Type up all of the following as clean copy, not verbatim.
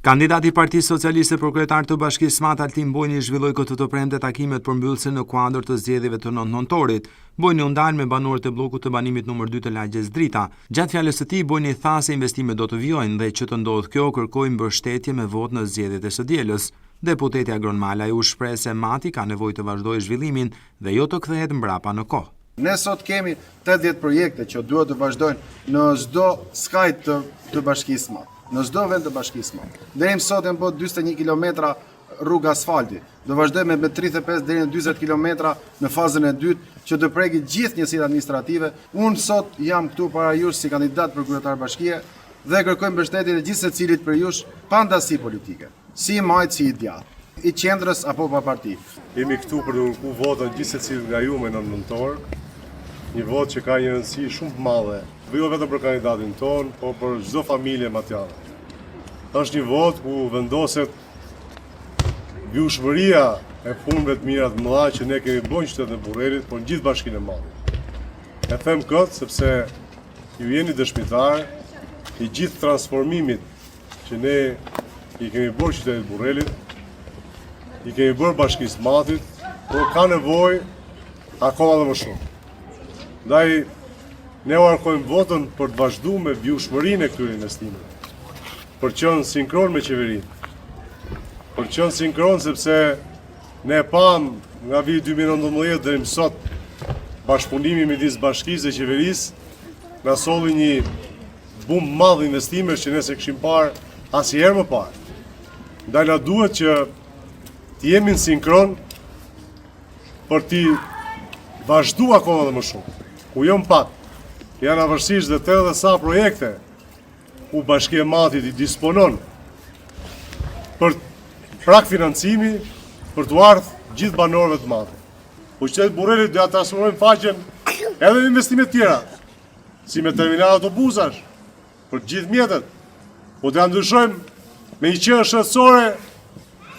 Kandidati i Partisë Socialiste për kryetar të Bashkisë Mat, Altin Bojni zhvilloi këtë të premte takimet përmbyllëse në kuadër të zgjedhjeve të 9 nëntorit. Bojni u ndal me banorët e bllokut të banimit numër 2 të lagjes Drita. Gjatë fjalës së tij, Bojni tha se investimet do të vijojnë dhe që të ndodhë kjo kërkoi mbështetje me votë në zgjedhjet e së dielës. Deputeti Agron Malaj u shpreh se Mati ka nevojë të vazhdojë zhvillimin dhe jo të kthehet mbrapa në kohë. Ne sot kemi 80 projekte që duhet të vazhdojnë në çdo skaj të, të bashkisë Mat, në çdo vend të bashkisë Mat. Deri më sot janë bërë 41 kilometra rrugë asfalti. Do vazhdojmë me 35 deri në 40 kilometra në fazën e dytë që të preki gjithë njësitë administrative. Unë sot jam këtu para jush si kandidat për kryetar bashkie dhe kërkoj mbështetjen e gjithsecilit prej jush pa ndasi politike. Si i majtë, si i djathtë, i qendrës apo pa parti. Jemi këtu për të kërku votën gjithsecilit nga ju me 9 nëntor, një votë që ka një rëndësi shumë të madhe, jo vetëm për kandidatin tonë, po për çdo familje matjane. Është një votë ku vendoset vijueshmëria e punëve të mira të mëdha që ne kemi bërë në qytetin e Burrelit, por në gjithë bashkinë e Matit. E them këtë sepse ju jeni dëshmitar i gjithë transformimit që ne i kemi bërë qytetit Burrelit, i kemi bërë bashkisë Matit, por ka nevojë akoma dhe më shumë. Ndaj, ne u kërkojmë votën për të vazhdu me vijueshmërinë e këtyre investimeve, për të qenë sinkron me qeverinë, për të qenë sinkron sepse ne pamë nga viti 2019 deri më sot bashkëpunimi midis bashkisë dhe qeverisë na solli një Bum të madh investimesh që ne s'e kishim parë asnjëherë më parë. Ndaj na duhet që të jemi në sinkron për t'i vazhdu akoma dhe më shumë. Ku jo më pak, janë afërsisht dhe 80 e sa projekte ku Bashkia e Matit i disponon për prag financimi për t'u ardhë gjithë banorëve të Matit. Po qytetit Burrelit do ja transformojmë faqen edhe me investime tjera, si me terminal autobusash, për të gjithë mjetet, po do ja ndryshojmë me një qendër shëndetësore,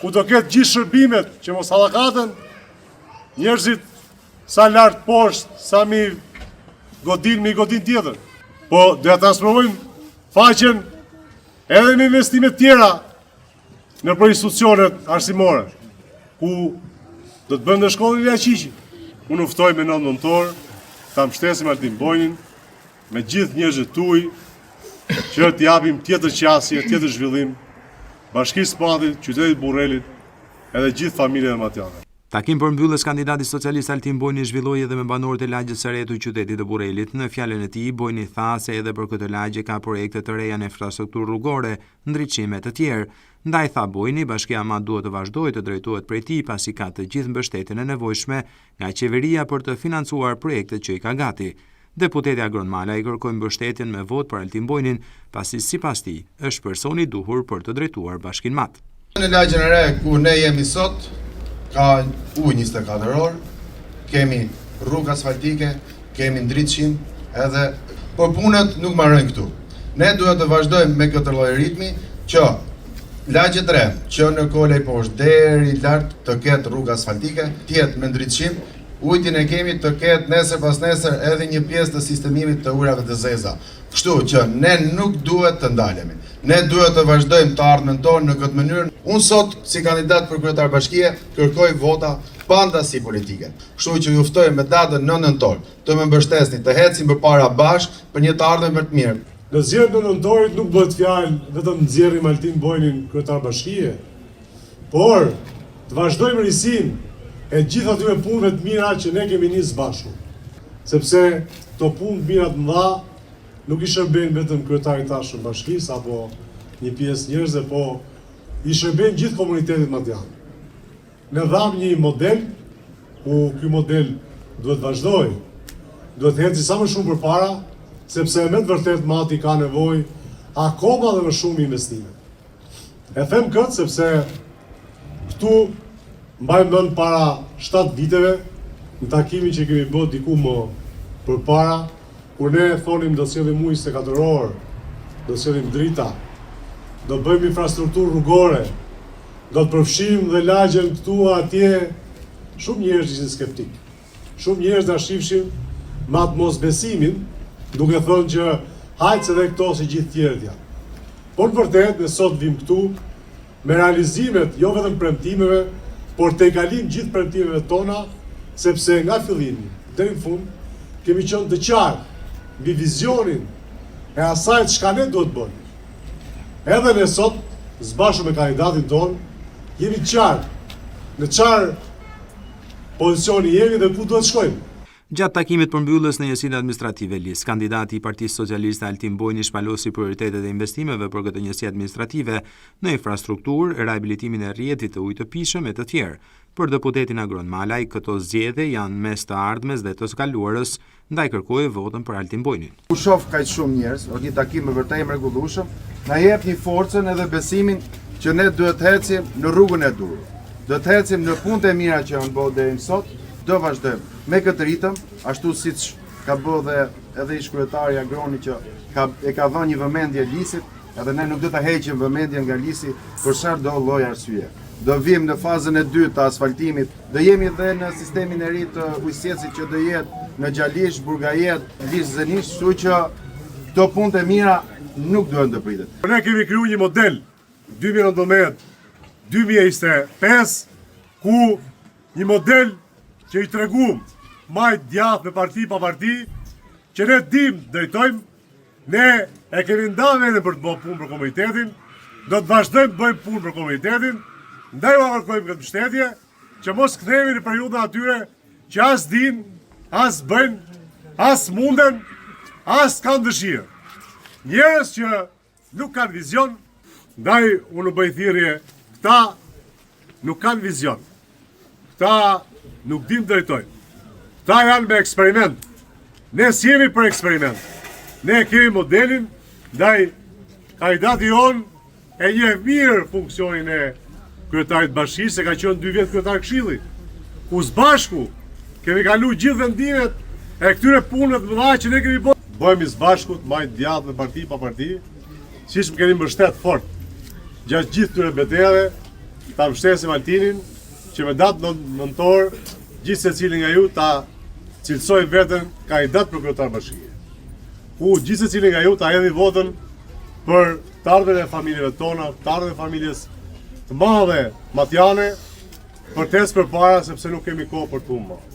ku do ketë gjithë shërbimet që mos hallakaten, njerëzit sa lart poshtë, sa mi godinë, mi godinë tjetër. Po do ja transformojmë faqen edhe me investime tjera nëpër institucionet arsimore, ku do të bëjmë dhe shkollën Ilia Qiqi. Unë u ftoj me 9 nëntor, ta mbështesim Altin Bojnin, me gjithë njerëzit tuaj, që t'i japim tjetër qasje, tjetër zhvillim, bashkisë Matit, qytetit Burrelit, edhe gjithë familjeve matjane. Takim përmbyllës kandidati socialist Altin Bojni zhvilloi edhe me banorët e lagjes së re të qytetit të Burrelit. Në fjalën e tij, Bojni tha se edhe për këtë lagje ka projekte të reja në infrastrukturë rrugore, ndriçim e të tjerë. Ndaj, tha Bojni, Bashkia Mat duhet të vazhdojë të drejtohet prej tij pasi ka të gjithë mbështetjen e nevojshme nga qeveria për të financuar projektet që i ka gati. Deputeti Agron Malaj kërkoi mbështetjen me votë për Altin Bojnin, pasi sipas tij, është personi i duhur për të drejtuar Bashkinë Mat. Në lagjen e re ku ne jemi sot, ka ujë 24 orë, kemi rrugë asfaltike, kemi ndriçim edhe por punët nuk mbarojnë këtu. Ne duhet të vazhdojmë me këtë lloj ritmi që lagjet re, që në Kolej poshtë deri lart të ketë rrugë asfaltike, të jetë me ndriçim, ujtin e kemi të ketë nesër pasnesër edhe një pjesë të sistemimit të ujërave të zeza. Kështu që ne nuk duhet të ndalemi. Ne duhet të vazhdojmë të ardhmen tonë në këtë mënyrë. Unë sot si kandidat për kryetar bashkie kërkoj vota pa ndasi politike. Kështu që ju ftoj me datën 9 nëntor të më mbështesni, të ecim përpara bashkë për një të ardhme më të mirë. Në zgjedhjet e nëntorit nuk bëhet fjalë vetëm të nxjerrim Altin Bojnin kryetar bashkie, por të vazhdojmë risinë e gjithë atyre punëve të mira që ne kemi nisë bashku. Sepse këto punë të mira të mëdha nuk i shërbejnë vetëm kryetarit tashëm bashkisë apo një pjesë njerëzve, po i shërbejnë gjithë komunitetit matjan. Ne dhamë një model, ku ky model duhet të vazhdojë, duhet të ecë sa më shumë përpara, sepse me të vërtetë Mati ka nevojë akoma dhe më shumë investime. E them këtë sepse këtu mbaj mend para 7 viteve, në takimin që kemi bërë diku më përpara, Kur ne thonim do sjellim ujë 24 orë, do sjellim drita, do bëjmë infrastrukturë rrugore, do të përfshijmë dhe lagjen këtu atje, shumë njerëz ishin skeptik. Shumë njerëz na shifshin me atë mosbesimin, duke thënë që hajt se dhe këto si gjithë tjerët janë. Por në vërtet, ne sot vim këtu. me realizimet jo vetëm premtimeve, por tejkalim gjithë premtimeve tona, sepse nga fillimi deri në fund kemi qenë të qartë mbi vizionin e asaj çka ne duhet të bënim. Edhe ne sot, së bashku me kandidatin tonë, jemi të qartë në çfarë pozicioni jemi dhe ku duhet të shkojmë. Gjatë takimit përmbyllës në njësinë administrative Lis, kandidati i Partisë Socialiste Altin Bojni shpalosi prioritetet e investimeve për këtë njësi administrative në infrastrukturë, rehabilitimin e rrjetit të ujit të pijshëm e të tjerë. Për deputetin Agron Malaj, këto zgjedhje janë mes të ardhmes dhe të së kaluarës, ndaj kërkoi votën për Altin Bojnin. Kur shoh kaq shumë njerëz, është një takim me vërtet i mrekullueshëm, na jep një forcën edhe besimin që ne duhet të ecim në rrugën e duhur. Do të ecim në punët e mira që janë bërë deri më sot, do vazhdojmë me këtë ritëm, ashtu siç ka bërë dhe edhe ish kryetari Agroni që ka e ka dhënë një vëmendje Lisit, edhe ne nuk do ta heqim vëmendjen nga Lisi për çfarëdo lloj arsye. Do vim në fazën e dytë të asfaltimit, do jemi dhe në sistemin e ri të ujësjellësit që do jetë në Gjalish, Burgajet, Lis Zënish, kështu që këto punë të mira nuk duhen të pritet. Ne kemi kriju një model 2019 2025 ku një model që i tregum majtë djathtë me parti pa parti që ne dim drejtojmë ne e kemi nda veten për të bërë punë për komunitetin do të vazhdojmë të bëjmë punë për komunitetin ndaj ua kërkojmë këtë mbështetje që mos kthehemi në periudhën atyre që as din, as bëjnë, as munden, as kanë dëshirë. Njerëz që Nuk kanë vizion, ndaj unë u bëj thirrje, këta nuk kanë vizion. Këta nuk dinë drejtojnë. Këta janë me eksperiment. Ne s'jemi për eksperiment. Ne kemi modelin, ndaj kandidati jonë e njeh mirë funksionin e kryetarit të bashkisë, se ka qenë dy vjet kryetar këshilli, ku së bashku kemi kalu gjithë vendimet e këtyre punëve të mëdha që ne kemi bërë. Bëhemi së bashku të majtë djathtë me parti pa parti, siç më keni mbështet fort gjatë gjithë këtyre betejave, ta mbështesim Altinin që me datë nëntor gjithsecili nga ju ta cilësojë veten kandidat për kryetar bashkie. Ku gjithsecili nga ju ta hedhi votën për të ardhmen e familjeve tona, të ardhmen e familjes të madhe matjane, për të ecë përpara sepse nuk kemi kohë për të humbur.